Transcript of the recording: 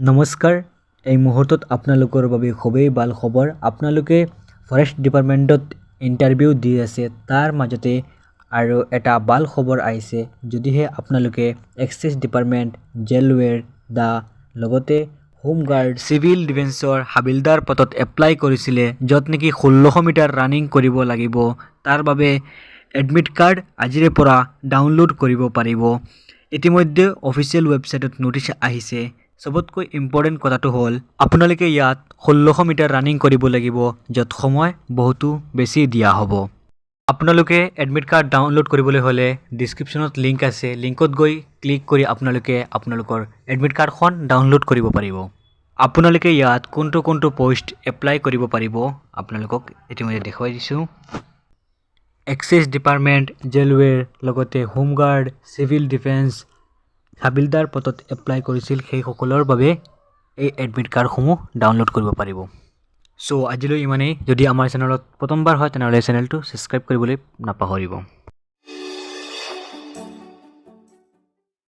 নমস্কাৰ, এই মুহূৰ্তত আপোনালোকৰ বাবে খুবেই ভাল খবৰ। আপোনালোকে ফৰেষ্ট ডিপাৰ্টমেণ্টত ইণ্টাৰভিউ দি আছে, তাৰ মাজতে আৰু এটা ভাল খবৰ আহিছে। যদিহে আপোনালোকে এক্সাইজ ডিপাৰ্টমেণ্ট, জেলৱেৰ দা লগতে হোমগাৰ্ড, চিভিল ডিফেন্সৰ হাবিলদাৰ পদত এপ্লাই কৰিছিলে, য'ত নেকি 1600 মিটাৰ ৰানিং কৰিব লাগিব, তাৰ বাবে এডমিট কাৰ্ড আজিৰে পৰা ডাউনলোড কৰিব পাৰিব। ইতিমধ্যে অফিচিয়েল ৱেবছাইটত ন'টিচ আহিছে। চবতকৈ ইম্পৰ্টেণ্ট কথাটো হ'ল, আপোনালোকে ইয়াত 1600 মিটাৰ ৰানিং কৰিব লাগিব, য'ত সময় বহুতো বেছি দিয়া হ'ব। আপোনালোকে এডমিট কাৰ্ড ডাউনলোড কৰিবলৈ হ'লে ডিছক্ৰিপশ্যনত লিংক আছে। লিংকত গৈ ক্লিক কৰি আপোনালোকে আপোনালোকৰ এডমিট কাৰ্ডখন ডাউনলোড কৰিব পাৰিব। আপোনালোকে ইয়াত কোনটো কোনটো পষ্ট এপ্লাই কৰিব পাৰিব, আপোনালোকক ইতিমধ্যে দেখুৱাই দিছোঁ। এক্সাইজ ডিপাৰ্টমেণ্ট, জেলৱেৰ লগতে হোমগাৰ্ড, চিভিল ডিফেন্স, হাবিলদাৰ পদত এপ্লাই কৰিছিল, সেইসকলৰ বাবে এই এডমিট কাৰ্ডসমূহ ডাউনলোড কৰিব পাৰিব। চ' আজিলৈ ইমানেই। যদি আমাৰ চেনেলত প্ৰথমবাৰ হয়, তেনেহ'লে চেনেলটো ছাবস্ক্ৰাইব কৰিবলৈ নাপাহৰিব।